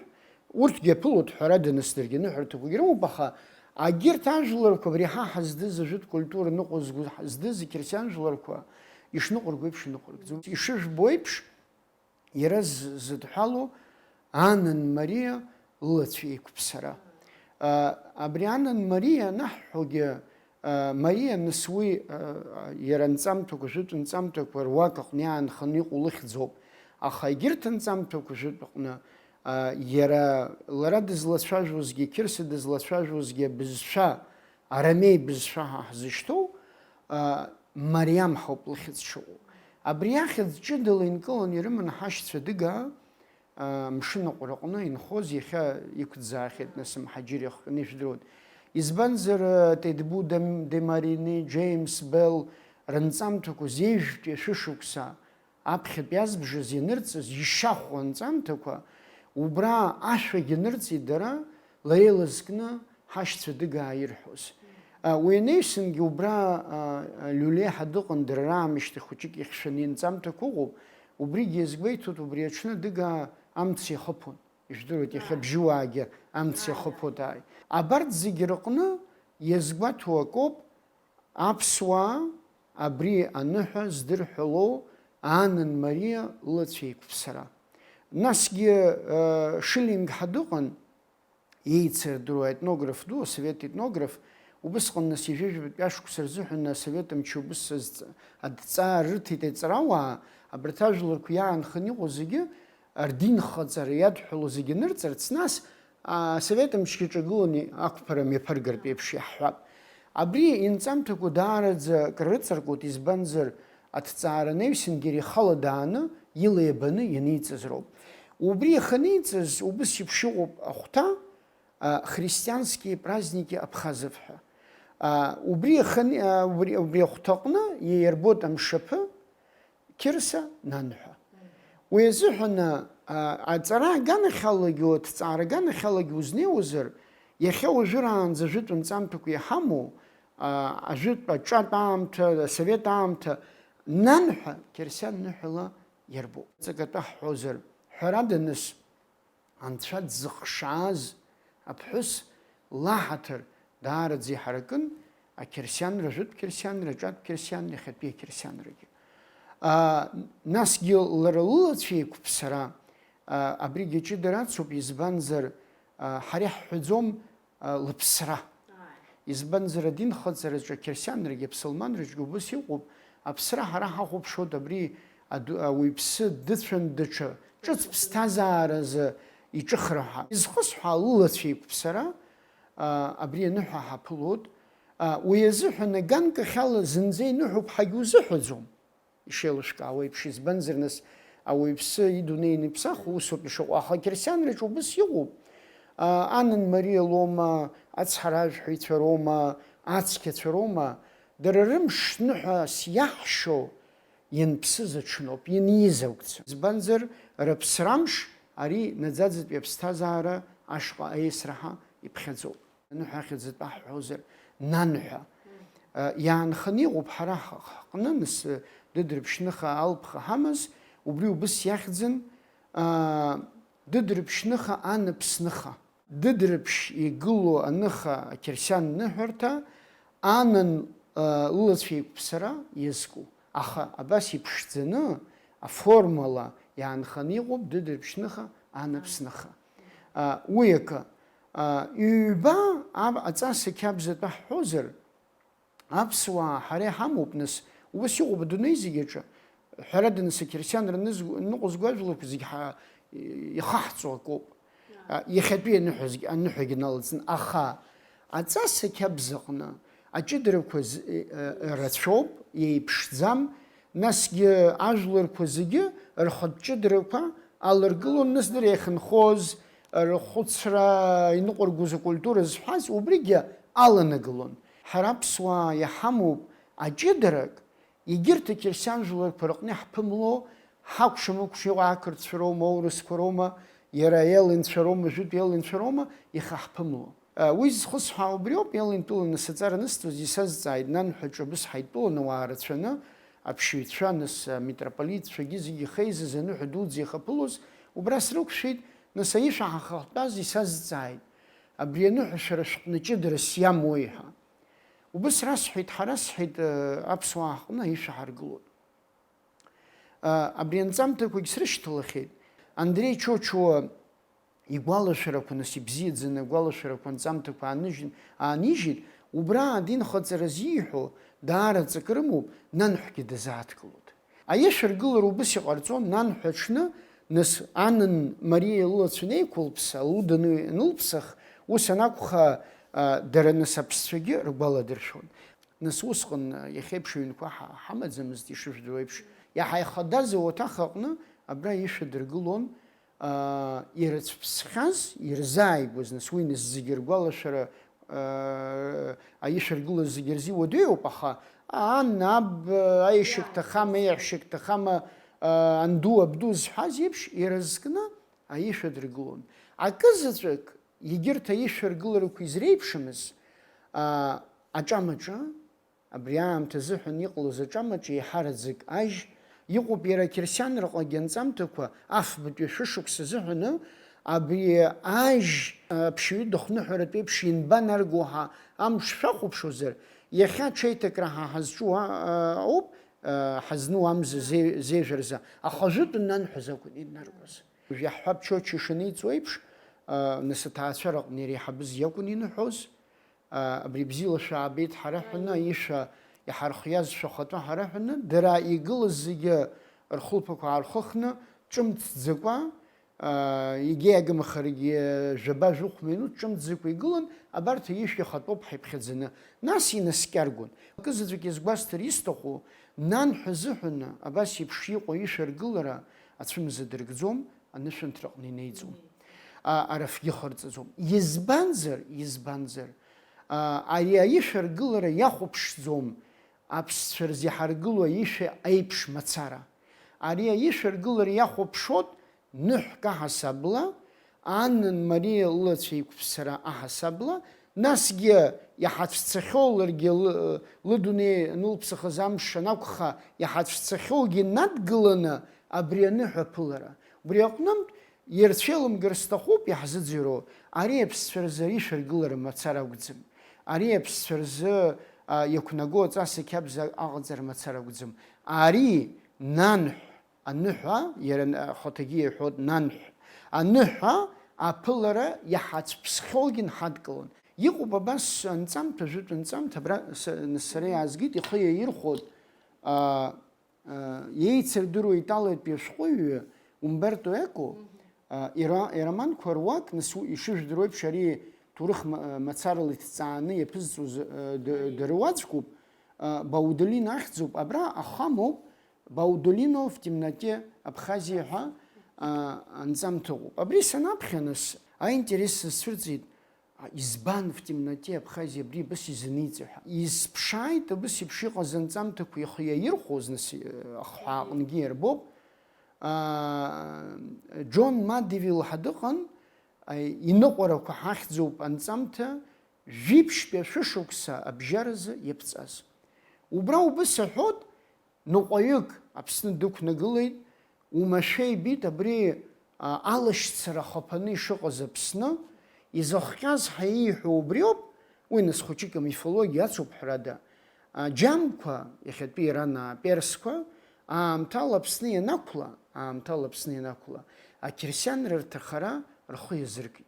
урҭгьы аԥылоит, ҳәарада, нас даргьы аныҳәарҭақәагьы рымоуп, аха агьырҭ ажәларқәа, абри ҳа ҳаздыз, ажәытә культура ныҟәызго ҳаздыз ақьырсиан жәларқәа ишныҟәырго еиԥш иныҟәыргӡом. Ишыжәбо еиԥш, иара з-, зыдҳәалоу Анан Мариа лылацәа еиқәԥсара. А, абри Анан Мариа анаҳҳәогьы, а, Мариа, нас уи, а, иара нҵамҭақәа, жәытә нҵамҭақәа руак аҟны иаанханы иҟоу лыхьӡоуп. Аха егьырҭ анҵамҭақәа жәытә аҟны, а, иара лара дызлацәажәозгьы, Қьырса дызлацәажәозгьы абызшәа, арамеи бызшәа ҳәа ҳзышьҭоу, а, Мариам ҳауп лыхьӡ шыҟоу. Абри ахьӡ ҷыдала инкыланы ирыман ҳашьцәа Дыгаа, а, мшын аҟәраҟны инхоз, иахьа иқәӡаахьеит, нас, мҳаџьыр иахҟьаны ижәдыруан. Избанзар, а, Тедбу Дем-, Демарини, Џеимс Белл рынҵамҭақәа зежәтәи ашәышықәса аԥхьатәи азбжаз ианырҵаз ишьахәу анҵамҭақәа, убра ашәагь анырҵеит дара, лара илызкны ҳашьцәа Дыгаа ирҳәоз. А, уи анаҩсангьы убра, а, а, Лиулеиҳа дыҟан, дара раамышьҭахь хәыҷык ихьшәаны инҵамҭақәа ыҟоуп, убригьы иазгәеиҭоит, убри аҽны Дыгаа амца иахыԥон, ижәдыруеит, иахьа бжьыуаагьы амца иахыԥоит, ааи. Абарҭ зегьы рыҟны иазгәаҭоу акоуп, аԥсуаа абри аныҳәа здырҳәалоу Анан Мариа лылацәа еиқәԥсара. Насгьы, э, Шиллинг ҳәа дыҟан, еицырдыруа аетнограф ду, асовет етнограф, убысҟан, нас, ҩажәижәабатәи ашықәса рзыҳәан асовет мчы убыс азҵ-, адҵаа рырҭеит аҵарауаа, абарҭ ажәларқәа иаанханы иҟоу зегьы рдинхаҵара иадҳәалоу зегьы нырҵарц, нас, асовет мчгьы ҿагыланы ақәԥара мҩаԥыргартә еиԥш иаҳҳәап. Абри инҵамҭақәа даараӡа крырыҵаркуеит, избанзар, аҭҵаара анаҩсангьы ихала дааны, ила иабаны ианиҵаз роуп. Убри иахьаниҵаз, убыс еиԥш иҟоуп ахәҭа, а, христианские праздники абхазов ҳәа. А, убри иахьани-, а, убри, убри ахәҭаҟны иаирбоит амшаԥы, Қьырса нанҳәа. Уи азыҳәан, а, аҵара аганахьалагьы, аҭҵаара аганахьалагьы узнеиуазар, иахьа уажәраанӡа ажәытә нҵамҭақәа иҳамоу, а, ажәытә аҿатә аамҭа, асовет аамҭа, нанҳәа, қьырсиан ныҳәала иарбоуп. Ҵакатәы ҳҳәозар, ҳәарада, нас, Анцәа дзыхшааз аԥҳәыс лаҳаҭыр даараӡа иҳаракын, ақьырсианра, ажәытә қьырсианра, аҿатә қьырсианра, иахьатәи ақьырсианрагьы. Аа, насгьы лара лылацәа еиқәԥсара, аа, абригьы ҷыдара ацуп, избанзар, аа, ҳара иаҳҳәаӡом, лыԥсра. Ааи. Избанзар, адинхаҵараҿы ақьырсианрагьы аԥсылманраҿгьы убыс иҟоуп, аԥсра ҳара ҳахәаԥшуеит абри аду-, ауаҩԥсы дыцәан даҽа ҿыц ԥсҭазааразы иҿыхра ҳәа. Изхысҳәаау лылацәа еиқәԥсара, а, абри аныҳәа ҳаԥылоит. А, уи азыҳәан аганкахьала зынӡа иныҳәоуп ҳәагьы узыҳәаӡом. Ишеилышәкаауа еиԥш, избанзар, нас, ауаҩԥсы идунеи ианыԥсахуа усоуп ишыҟоу, аха ақьырсианраҿы убыс иҟоуп. А, Анан Мариа лоума, ацҳаражәҳәаҩцәа роума, ацқьацәа роума, дара рымш ныҳәас иаҳшьо ианԥсыз аҽноуп, ианиз акәӡам. Избанзар, рыԥсрамш ари наӡаӡатәи аԥсҭазаара ашҟа аиасра ҳа иԥхьаӡоуп. Аныҳәа ахьӡатәы ҳҳәозар, нанҳәа. Э, иаанханы иҟоуп ҳара ҳҟны, нас, э, Дыдрыԥшьныха алԥха ҳамаз, убри убыс иахьӡын, э, Дыдрыԥшьныха аныԥсныха. Дыдрыԥшь игылоу аныха ақьырсиан ныҳәарҭа, Анан, э, лылацәа еиқәԥсара иазку. Аха абас иԥшӡаны, аформала иаанханы иҟоуп Дыдрыԥшьныха аныԥсныха. А, уи акы. А, ҩба аб-, аҵас ақьабз атәы ҳҳәозар, аԥсуаа ҳара иҳамоуп, нас, ус иҟоуп адунеи зегь аҿы. Ҳәарада, нас, ақьырсианра нызгәа-, ныҟәызго ажәларқәа зегь ҳа-, ихаҳҵо акоуп. А, иахьатәи аныҳәа зегь, аныҳәагьы налаҵны. Аха аҵас ақьабз аҟны аҷыдарақәа з-, э, э, рацәоуп, еиԥшӡам, Насгьы ажәларқәа зегьы рхатә ҷыдарақәа алыргылон, нас дара иахьынхоз, рхәыцра иныҟәыргоз акультура зҳәаз, убригьы аланагалон. Ҳара аԥсуаа иҳамоуп аҷыдарак, егьырҭ ақьырсиан жәларқәа рыҟны иаҳԥымло, ҳакәша-мыкәша иҟоу ақырҭцәа роума, аурысқәа роума, иара аеллинцәа роума, жәытә еллинцәа роума, ихаҳԥымло. Уи зхысҳәаау убриоуп, Еллинтәыла нас аҵара нысҵоз, исазҵааит, нанҳәаҿа абыс ҳаидтәыланы ауаа рацәаны, аԥшьаҩцәа, нас амитрополитцәагьы зегьы ихеизаз аныҳәа дуӡӡа ихаԥылоз, убра срықәшәеит, нас аишәа ҳахатәаз исазҵааит, абри аныҳәа шәара шәҟны ҷыдарас иамои ҳәа. Убыс расҳәеит, ҳара, сҳәеит, аԥсуаа ҳҟны аишәа ҳаргылоит. Абри анҵамҭақәагь срышьҭалахьеит. Андреи Чочуа игәалашәарақәа, нас ибзиаӡаны агәалашәарақәа анҵамҭақәа ааныжьын, аанижьит, убра адинхаҵара зиҳәо даара ҵакы рымоуп, нанҳәгьы дазааҭгылоит. Аишәа ргылара убыс иҟарҵон, нанҳәа аҽны, нас анан Мариа лылацәа неиқәылԥса, луда ны-, анылԥсах, ус анакәха, а, дара нас аԥсцәагьы ргәаладыршәон. Нас усҟан, а, иахьеиԥш аҩнқәа ҳа-, ҳамаӡамызт, ишыжәдыруа еиԥш, иаҳа ихадаз ауаҭах аҟны абра ишәа дыргылон, аа, ирыцәԥсхьаз, ирзааигәаз, нас уи нас зегьы ргәалашәара, аа, аишәа ргылаз зегьы рзы иуадаҩуп, аха ан, аб, аишьа гәҭахама, еиҳәшьа гәҭахама, аа, анду, абду зҳәаз еиԥш, иразкны аишәа дыргылон. Акы заҵәык, егьырҭ аишәа ргыларақәа изреиԥшымыз, аа, аҿамаҿы, Абри аамҭа азыҳәан иҟалоз аҿамаҿы еиҳараӡак ажь, иҟоуп иара ақьырсианраҟагьы анҵамҭақәа, афбатәи ашәышықәса азыҳәаны, абри ажь, аԥшьаҩы дыхныҳәаратәеиԥш ианбанарго ҳәа амш шәахәаԥшуазар, иахьа аҽеиҭакра ҳа ҳазҿу а-, а-, ауп, а, ҳазну амза зе-, зежәа рзы, аха ажәытәан нанҳәаз акәын инаргоз. Иаҳҳәап, Чочи ишаниҵо еиԥш, а, нас аҭаацәараҟны иреиҳабыз иакәын иныҳәоз. Абри бзиала шәаабеит ҳара ҳәаны, аишәа иҳархиазшәа ахатәы ҳара ҳәаны, дара игылаз зегьы рхылԥақәа аархыхны, ҿымҭӡакәа, егьа иагымхаргьы жәаба-жәохә минуҭ ҿымҭӡакәа игылан, абарҭ аишәа ихатәоуп ҳаиԥхьаӡаны. Нас инаскьаргон. Акы заҵәык иазгәасҭар исҭаху, нанҳәа азыҳәаны абас еиԥш иҟоу аишәа ргылара ацәымза дыргӡом, анышәынҭраҟны инеиӡом. А, арафгьы хырҵаӡом. Избанзар, избанзар, а, ари аишәа ргылара иахәаԥшӡом аԥсцәа рзы иҳаргыло аишәа аиԥш мацара. Ари аишәа ргылара иахәаԥшуеит ныҳәк аҳасабала, Аннан Мариа лылацәа еиқәԥсара аҳасабала, насгьы иҳацәцахьоу ларгьы лы-, лыдунеи анылԥсахыз амш анакәха, иҳацәцахьоугьы надгыланы абри аныҳәа аԥылара. Убри аҟнытә, ирцәеилымгар сҭахуп иаҳзыӡырҩуа, ари аԥсцәа рзы аишәа ргылара мацара акәӡам. Ари аԥсцәа рзы, а, иақәнаго аҵас ақьабз аҟаҵара мацара акәӡам. Ари нанҳә, аныҳәа, иара н-, ахаҭагьы иҳәоит нанҳә, аныҳәа аԥылара иҳацәԥсхьоугьы нҳадкылон. Иҟоуп абас анҵамҭа, жәытә анҵамҭа, абра с-, сара иаазгеит, ихы иаирхәоит, а, Еицырдыруа италиатәи ашәҟәыҩҩы Умберто Еко, иро-, ироманқәа руак, нас, ишыжәдыруа еиԥш, ари ҭоурых ма-, мацарала иҭҵааны иаԥызҵоз, д-, дыруаӡәкуп, Баудолино ахьӡуп. Абра ахамоуп, Баудолино в темноте Абхазии ҳәа анҵамҭа ыҟоуп. Абри санаԥхьа, нас, аинтерес сызцәырҵит. А, избан в темноте Абхазии абри абас изаниҵо ҳәа? Исԥшааит абас еиԥш иҟаз анҵамҭақәа ихы иаирхәоз, нас, э, ахҳәаа аҟынгьы иарбоуп. А, Џьон Мадивил ҳәа дыҟан, а, Иныҟәарақәа ҳахьӡуп анҵамҭа, жәиԥшьтәи ашәышықәса абжьаразы иаԥҵаз. Убра убыс аҳәот, Ныҟәаҩык Аԥсны дықәнагылеит, умашәа ибеит абри, а, алашьцара хапаны ишыҟаз Аԥсны, изыхҟьаз ҳәа ииҳәо убриоуп, уи нас хәыҷык амифологиа ацуп, ҳәарада, аџьамқәа, иахьатәи Иран аперсқәа, аамҭала Аԥсны ианақәла, аамҭала Аԥсны ианақәла, ақьырсианра рҭахара рхы иазыркит.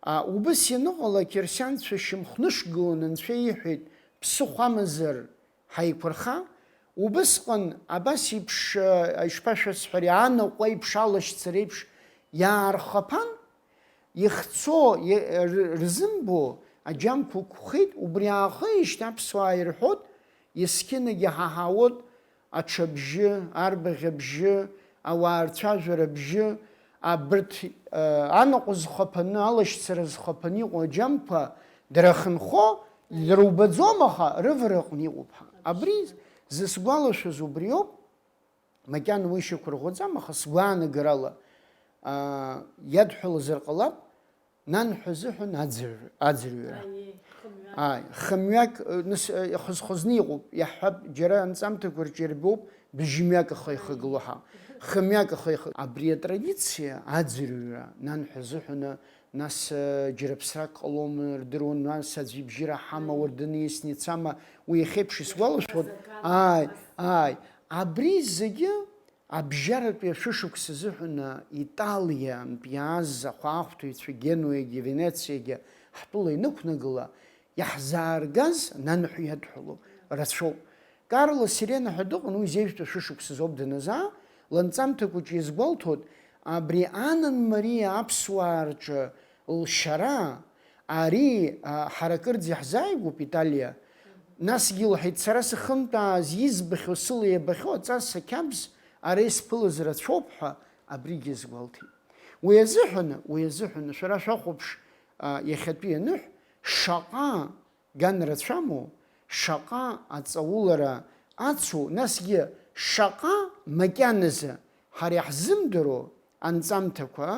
А, убыс ианыҟала, ақьырсианцәа шьамхнышгылон, Анцәа иҳәеит, ԥсыхәа амазар, ҳаиқәырха, убысҟан абас еиԥш, а, ишԥашәасҳәари, анаҟә еиԥш, алашьцара еиԥш иаархаԥан, ихцо, и-, р-, рзымбо аџьамқәа ықәхеит, убри аахыижьҭеи аԥсуаа ирҳәот, есқьынагь иҳаҳауот, Аҽыбжьы, арбаӷь абжьы, ауаа рцәажәара абжьы, абырҭ, э, анаҟә зхаԥаны, алашьцара зхаԥаны иҟоу аџьамқәа дара рхынҳәы, дара убаӡом, аха рывараҟны иҟоуп ҳәа. Абри зысгәалашәаз убриоуп, макьана уи шьақәырӷәӷәаӡам, аха сгәаанагарала, аа, иадҳәалазар ҟалап, нанҳәа азыҳәан аӡырҩ-, аӡырҩра. Аиеи, хымҩак. Ааи, хымҩак, э, нас, э, ихыз-хызны иҟоуп, иаҳҳәап, џьара анҵамҭақәа рҿы ирбоуп, быжьмҩак аха ихагылоу ҳа. Хымҩак аха ихы-, абри атрадициа аӡырҩра, нанҳәа азыҳәан, нас, э, џьара ԥсрак ҟалом, рдыруан, нас аӡә ибжьы раҳама, уардын ииасны ицама, уи иахьеиԥш исгәалашәоит. Ааи, ааи, абри зегьы Абжьаратәи ашәышықәса азыҳәан Италиантә иааз ахәаахәҭыҩцәа Генуагьы Венециагьы ҳтәыла ианықәнагыла, иаҳзааргаз ананҳәа иадҳәалоу рацәоуп. Карло Сирена ҳәа дыҟан, уи зежәтәи ашәышықәса азоуп даназаа, ланҵамҭа хәыҷы иазгәалҭоит, абри Анан Мариа аԥсуаа рҿы лшьара, ари, а, ҳара акырӡа иаҳзааигәоуп, Италиа. Насгьы илҳәеит, сара сахьынтәааз избахьоу, сыла иабахьоу аҵас ақьабз ара исԥылаз рацәоуп ҳәа абригьы азгәалҭеит. Уи азыҳәаны, уи азыҳәаны, шәара шәахәаԥш, а, иахьатәи аныҳә, шаҟа ган рацәаму, шаҟа аҵаулара ацу, насгьы шаҟа макьаназы ҳара иаҳзымдыруа анҵамҭақәа,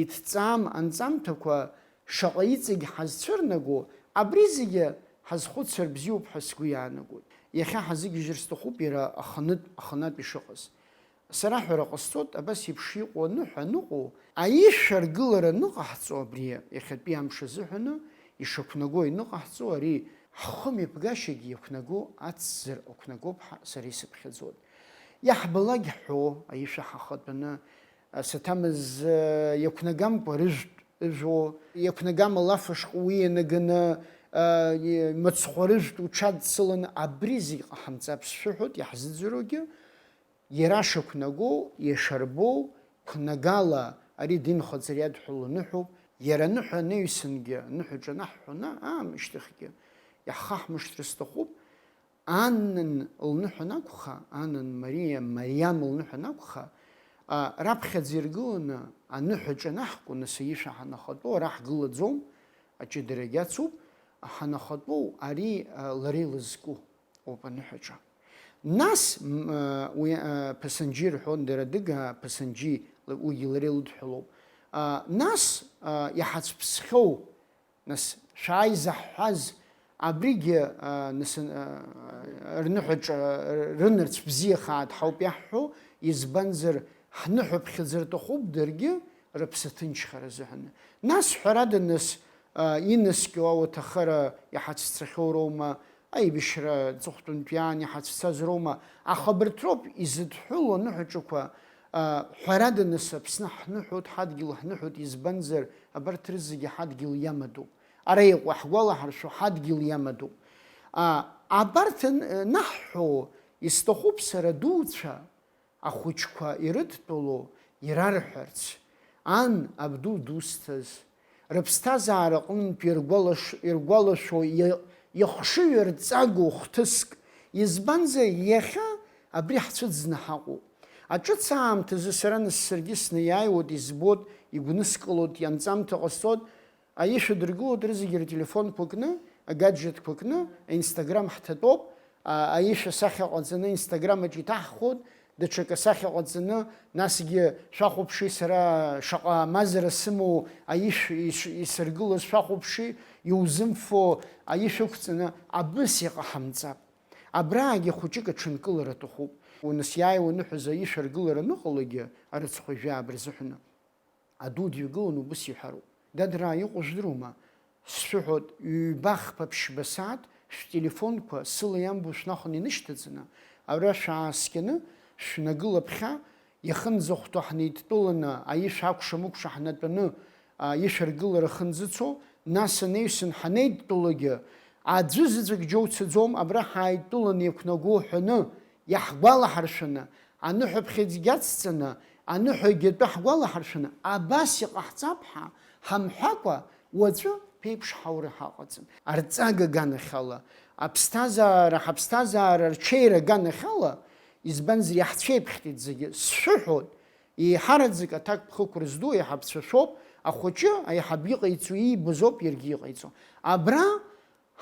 иҭҵаам анҵамҭақәа шаҟа иҵегь ҳазцәырнаго, абри зегьы ҳазхәыцыр бзиоуп ҳәа сгәы иаанагоит. Иахьа ҳазыгьежьыр сҭахуп иара аханытә, аханатә ишыҟаз. Сара аҳәара ҟасҵоит, абас еиԥш иҟоу аныҳәа аныҟоу, аишәа аргылара аныҟаҳҵо абри иахьатәи амш азыҳәаны ишақәнаго ианыҟаҳҵо, ари ҳхымҩаԥгашьагьы иақәнаго ацзар ақәнагоуп ҳәа сара исыԥхьаӡоит. Иаҳбалак ҳҳәо, аишәа ҳахатәаны, асаҭамыз, э, иақәнагамкәа рыжәтә ыжәуо, иақәнагам алаф ашҟа уи ианаганы, э, мыцхәы рыжәтә уҽадсыланы, абри зегь ҟаҳамҵап сшәыҳәоит, иаҳзыӡырҩуагьы, иара шақәнаго, иашарбоу, қәнагала ари динхаҵара иадҳәалоу ныҳәоуп, иара аныҳәа анаҩсангьы, аныҳәаҿы анаҳҳәо, на, аамышьҭахьгьы иаҳхаҳмыршҭыр сҭахуп, Аннан лныҳәа анакәха, Аннан Мариа, Мариам лныҳәа анакәха, а, раԥхьаӡа иргыланы аныҳәаҿа анаҳкәа, нас аишәа ҳанахатәоу, ара ҳгылаӡом, аҷыдарагь ацуп, ҳанахатәоу ари, а, лара илызку ауп аныҳәаҿа. Нас, м, а, уи, а, Ԥасанџьи рҳәон, дара адыга Ԥасанџьи, уигьы лара илыдҳәалоуп. А, нас, а, иҳацәԥсхьоу, Нас, шәааи заҳҳәаз, абригьы, а, нас, а, рныҳәаҿа, а, рынарцә бзиахааит ҳауп иаҳҳәо, избанзар, ҳныҳәаԥхьаӡа рҭахуп даргьы рыԥсы ҭынчхара азыҳәан. Нас, ҳәарада, нас, а, инаскьоу ауаҭахара иҳацәцахьоу роума, аибашьра аҵыхәтәантәи аан иҳацәцаз роума, аха абарҭ роуп изыдҳәылоу аныҳәаҿақәа, а, ҳәарада, нас, Аԥсны ҳныҳәоит, ҳадгьыл ҳныҳәоит, избанзар, абарҭ рызегьы ҳадгьыл иамадоуп. Ара иҟоу ҳгәалаҳаршәо ҳадгьыл иамадоуп. А, абарҭ ан-, анаҳҳәо, исҭахуп сара адуцәа, ахәыҷқәа ирыдтәалоу ирарҳәарц, ан, абду дусҭаз, рыԥсҭазаара аҟнынтә иргәалаш-, иргәалашәо иа-, ихшыҩ рҵагоу хҭыск, избанзар, иахьа абри ҳцәыӡны ҳаҟоуп. Аҿыц аамҭазы сара нас саргьы снеиааиуеит, избоит, игәныскылоит, ианҵамҭа ҟасҵоит, Аишәа дыргылоит рызегьы ртелефонқәа кны, агаджетқәа кны, аинстаграм ҳҭатәоуп, а, аишәа сахьа ҟаҵаны инстаграмаҿ иҭаҳхуеит, даҽакы асахьа ҟаҵаны, насгьы шәахәаԥши сара шаҟа мазара сымоу аишә иш-, исыргылаз шәахәаԥши, иузымфо аишә ықәҵаны, абыс иҟаҳамҵап. Абраагьы хәыҷык аҽынкылара аҭахуп. Унасиааиуа аныҳәаз аишә аргылара аныҟалогьы, арыцхә жәаба рзыҳәаны. Аду дҩагылан убыс иҳәароуп, Дадраа, иҟоу жәдыруама? Сшәыҳәоит, ҩба-хԥа ԥшьба сааҭ шәтелефонқәа сыла иамбо шәнахәаны инышьҭаҵаны, ара шәааскьаны шәнагыла ԥхьа, иахынӡахәҭоу ҳнеидтәаланы аишәа акәша-мыкәша ҳнатәаны, а, ишәаргылара хынӡыцо, нас анаҩсан ҳанеидтәалогьы, аӡәы заҵәык џьоуцаӡом, абра ҳааидтәаланы иақәнаго ҳәаны, Иаҳгәалаҳаршәаны, аныҳәаԥхьыӡгьы ацҵаны, аныҳәагьы атәы ҳгәалаҳаршәаны, абас иҟаҳҵап ҳәа ҳамҳәакәа, уаҵәы ԥеиԥш ҳаура ҳаҟаӡам. Арҵага аганахьала, аԥсҭазаара, ҳаԥсҭазаара арҽеира аганахьала, Избанзар, иаҳцәеиԥхьеит зегьы. Сшәыҳәоит, еиҳараӡак аҭакԥхықәра зду аиҳабцәа шәоуп, ахәыҷы аиҳаб иҟаиҵо иибоз ауп иаргьы иҟаиҵо. Абра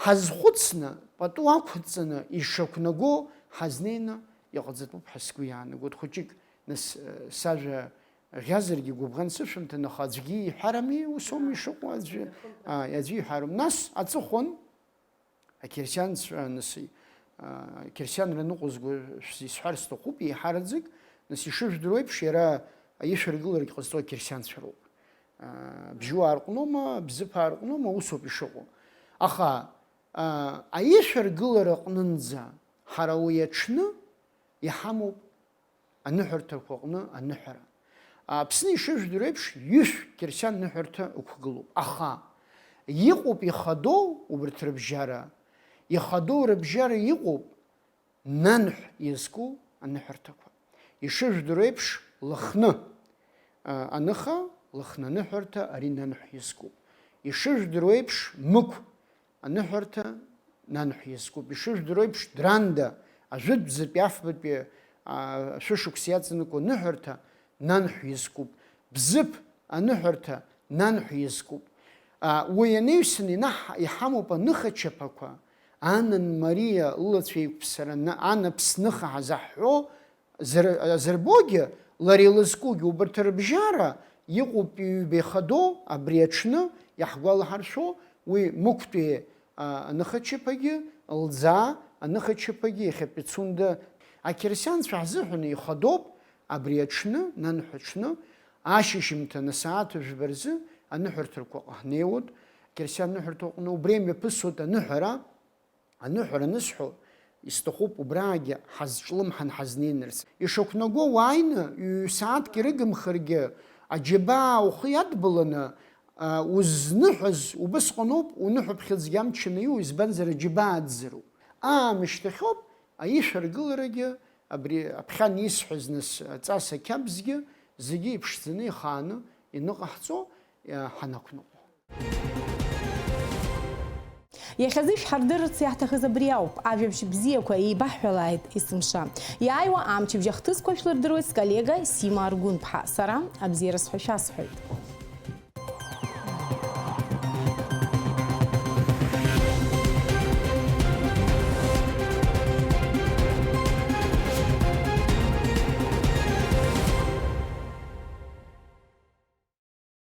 ҳазхәыцны, пату ақәҵаны ишақәнаго ҳазнеины иҟаҵатәуп ҳәа сгәы иаанагоит. Хәыҷык, нас, сажәа ӷьазаргьы гәыбӷан сышәымҭан, аха аӡәгьы иҳәарами, ус аума ишыҟоу аӡәы? Ааи, аӡәы иҳәарым. Нас аҵыхәан, ақьырсианцәа, нас, а, қьырсианра ныҟәызго шәзисҳәар сҭахуп, еиҳараӡак, нас, ишыжәдыруа еиԥш, иара аишәаргыларагь ҟазҵо ақьырсианцәа роуп. А, бжьуаа рҟноума, бзыԥаа рҟноума, усоуп ишыҟоу. Аха, а, аишәаргылара аҟнынӡа ҳара уи аҽны иҳамоуп аныҳәарҭақәа аҟны аныҳәара. Аԥсны ишыжәдыруа еиԥш, ҩышә қьырсиан ныҳәарҭа ықәгылоуп. Аха иҟоуп ихадоу убарҭ рыбжьара, ихадоу рыбжьара иҟоуп нанҳә иазку аныҳәарҭақәа. Ишыжәдыруа еиԥш, Лыхны, а, аныха, Лыхны аныҳәарҭа ари нанҳә иазкуп. Ишыжәдыруа еиԥш, Мықә аныҳәарҭа нанҳә иазкуп. Ишыжәдыруа еиԥш, Дранда ажәытәӡатәи афбатәи, а, шәышықәса иаҵанакуа аныҳәарҭа нанҳә иазкуп. Бзыԥ аныҳәарҭа нанҳә иазкуп. А, уи анаҩсан инаҳ-, иҳамоуп аныхачаԥақәа, Анан Мариа лылацәа еиқәԥсара, на-, анаԥс ныха ҳазаҳҳәо, зыр-, зырбогьы, лара илызкугьы, убарҭ рыбжьара иҟоуп ҩба ихадоу, абри аҽны иаҳгәалаҳаршәо, уи Мықәтәи, а, аныхачаԥагьы, Лӡаа аныхачаԥагьы, иахьа Пицунда. Ақьырсианцәа ҳзыҳәан ихадоуп абри аҽны, нанҳә аҽны, ашьыжьымҭан асааҭ жәба рзы аныҳәарҭақәа ҟаҳнеиуеит, ақьырсиан ныҳәарҭа аҟны убри имҩаԥысуеит аныҳәара. Аныҳәара анысҳәо, исҭахуп убраагьы ҳазҿлымҳан ҳазнеинарц. Ишақәнаго уааины, ҩ-сааҭк ирыгымхаргьы, аџьабаа ухы иадбаланы, а, узныҳәаз убысҟаноуп, уныҳәаԥхьыӡгьы амч анаиу, избанзар, аџьабаа аӡӡароуп. Аамышьҭахьоуп аишәаргыларагьы, абри аԥхьан исҳәаз нас аҵас ақьабзгьы, зегьы иԥшӡаны ихааны иныҟаҳҵо, а, ҳанақәныҟәо. Иахьазы ишәҳардырырц иаҳҭахыз абри ауп, ажәабжь бзиақәа еибаҳҳәалааит есымша. Иааиуа амчыбжь ахҭысқәа шәлырдыруеит сколлега Сима Аргәынԥҳа, сара абзиараз ҳәа шәасҳәоит.